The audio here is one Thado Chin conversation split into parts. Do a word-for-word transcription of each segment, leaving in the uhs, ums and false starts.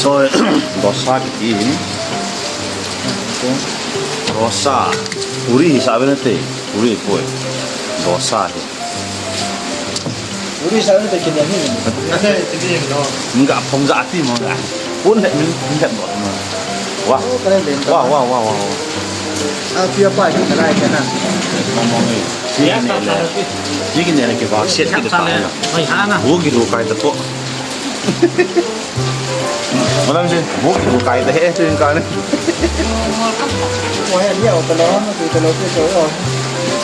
So, dosa kiti hi. Dosa. Puri hisab nate. Puri poi. Dosa hi. Puri hisab nate kini hi. Nga phong ja ti mo nga. Pun le min min mo. Wah. Wah, wah, wah, wah. A pia pa ki kara kana. Mo mo ni. Ni ki ne le. Ni ki ne le ki ba siat ki ta. Mai ha na. Wo ki ru kai ta to. Malam si, buk, buk kai ta he, tu in ka ne.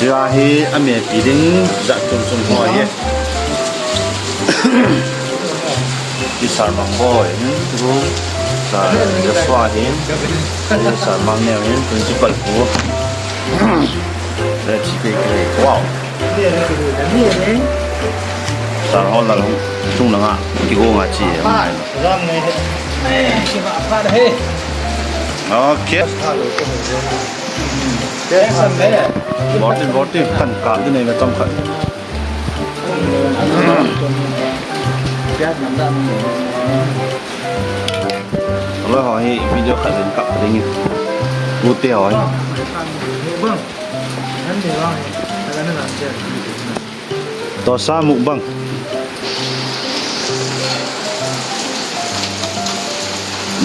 Tua hi a me pi ding, jat chom chom ho ye. Hi Sir Mangboi, hmm, tu, Sir Joshua hin, Sir Mangneo hin, principal pu. Let's take it. Wow. Sir ho la long, tung na nga, ki go nga chi. Okay. Bor tin, bor tin, kan ka din nei na tam kan. Lo ho hi video khat din kap ding. U te ho hi. Dosa mukbang.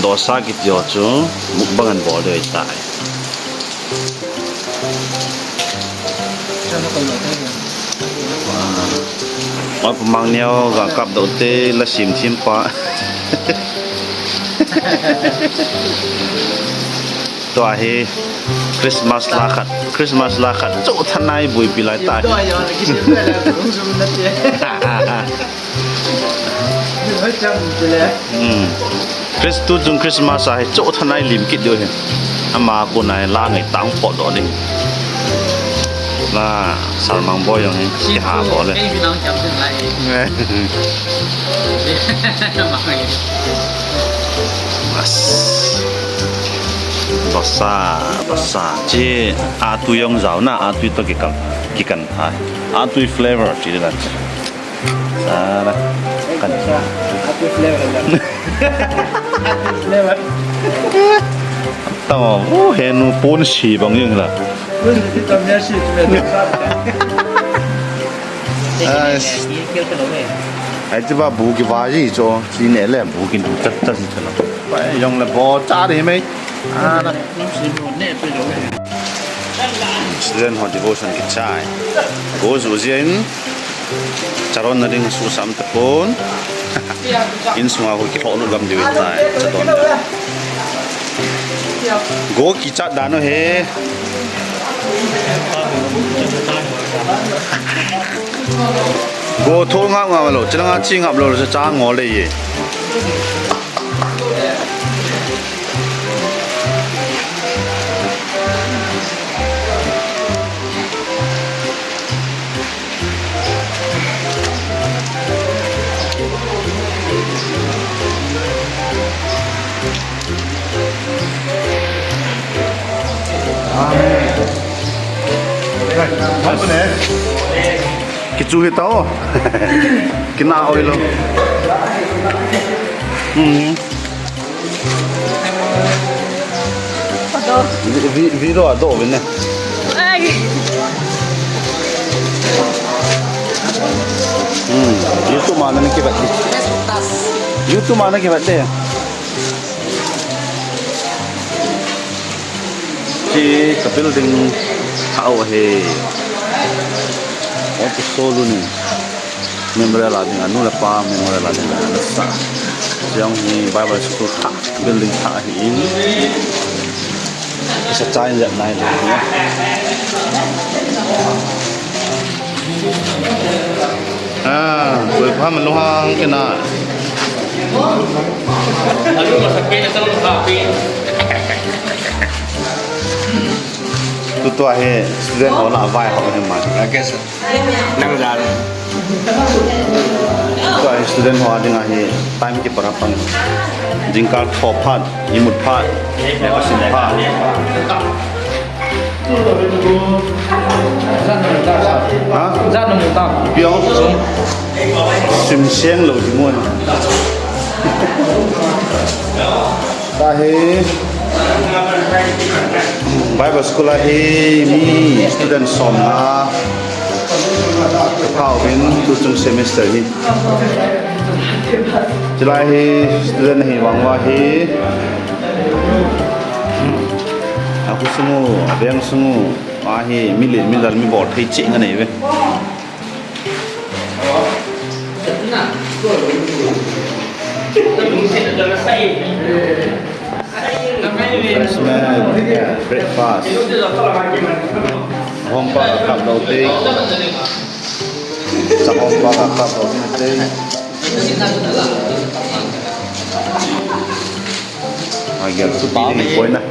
Dosa kiti ho chu mukbang an bol ding ahitai. Wa, Pu Mangneo ga kap doh te la sim thim pa. Tua hi Christmas la khat, Christmas la khat. Chu thanai buipi lai ta. Hmm. Chris, tu chung Christmas a hi chu thanai lim kit diu hi. Ama kona hi la ngai tang pho doh ding. La Sir Mangboi jong hi ki ha bol le. Bas. Dosa, dosa. Chi a tui jong jao na, a tui to kikan, kikan tha. A tui flavor chi dan. Sara. Kan. A tui flavor dan. A tui flavor. Tamo, oh, henu pon si bang jing la. Pon si tam ya si tu le. Ai, ai, chi ba bu ki ba ji cho, chi ne le bu ki du tat tat si talo. Ba jong le bo cha de mai. Ah, student ho devotion kichai. Go ju jin. Charon na ding su sam tapon. Insunga ho ki ho lu gam diu tai. Charon. Go kichat dan u he. Go tho ngap ngap lo, chilanga chi ngap lo, cha ngol le ye. Kichu hi tao. Kina oi lo. Hmm. Vi, vi, video a do vin ne. Ai. Hmm. YouTube ma na ki vat. YouTube ma na ki vat de. Ki ka building thao he. Wan tu solu ni. Memorial a ding, anu le apa memorial a ding ana sa. Jong hi Bible school thah, building thah ahin. Sa chai jat nai le. Ah, koi pha ma lo hang kena. Tutua hi student ho la vai ho hi ma. Okay, sir. Nang ja le. Tua hi student ho a dinga hi time keeper a pang. Jingkah tho phat, imut phat, asim phat. Ha? Jat na mu ta. Piang. Sim seng lo di mo na. Tahi Bible School ahi mi student som na. Kauvin tuchung semester hi. Chulai hi student hi vang uva hi. Akhu sungu, abeng sungu, ahi mi len mi lal mi bol thei cheh nga nei ve. Refreshment, breakfast. Hom pa ka kap lo te. Sa hom pa ka kap lo te. Hagel chu pi ding i poi na.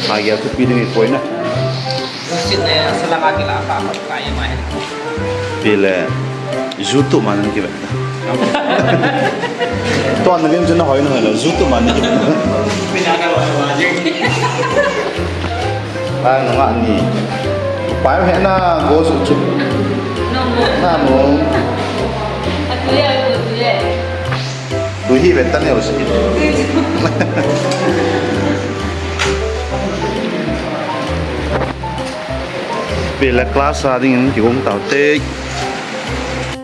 Hagel chu pi ding i poi na. Sit ne, salanga kila ka, ka ye mai. Pile, YouTube man ki vet. To an vim chu na hoi na hoi lo, YouTube man ki vet. Pina ka lo ma jing. Ai, nunga ni. Pai he na go su chu. Na mo. Atu ye, atu ye. Tui hi vet ta neo si. Pile class a dingin kigong tau te.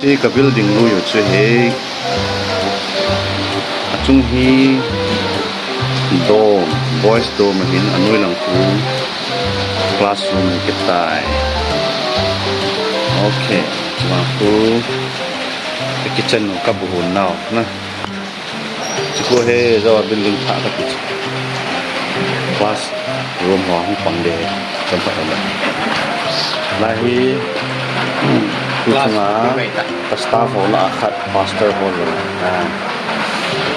Hi ka building lui u chu hi. Achung hi dorm, boys dorm ahin, anoi lang khu classroom ahi tai. Okay, chua khu kitchen u ka bu hun nau na. Chukhu hi, jo building thah kati. Class room ho hung pang de, kan pa kan. Lai hi, tu chunga, ka staff ho lah a khat, pastor ho lah a.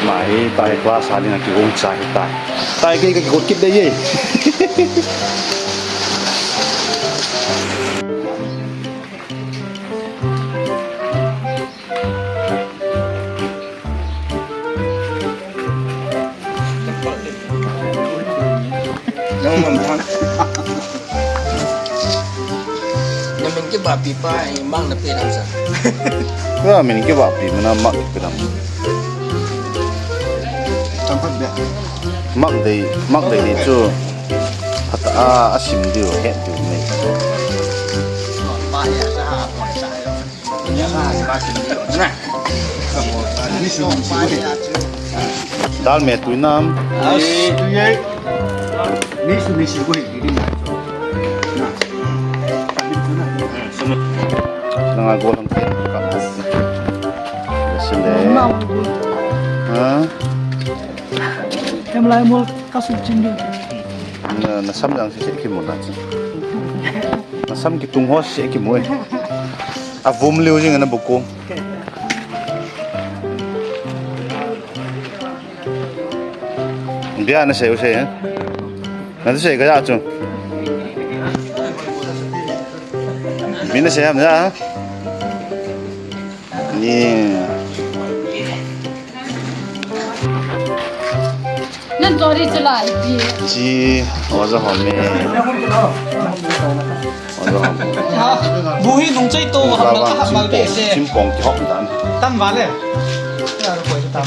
Ama hi, tahi class a ding a kigong cha hi tai. Tahi kei ka kigot kit de ye. Na min kibahpi pa, eh, mang na pe lam sa. Ka min kibahpi mana mang na pe lam. Tampat dia. Mang dei, mang dei ni chu. Hata a, a sim diu, het diu ni. Pa ya sa ha, pa sa. Dal me tui nam. Nanga go ham te. Sile. Ha? Em lai mol ka su chin di. Na, na sam jang se se kimu na chu. Na sam kitung ho se kimu e. A vum liu jing na buku. Bia na se u se, eh? Na se ka ja chu. Bia na se ham ja. Ni. Nan tori chula ipi. Chi, oja hom me. Oja hom. Ha, bu hi nung chai to, bu ham ka la bang ka hap mal be se. Chimpong, chimpong ki hop dan. Tam vale. Ya, ko tam.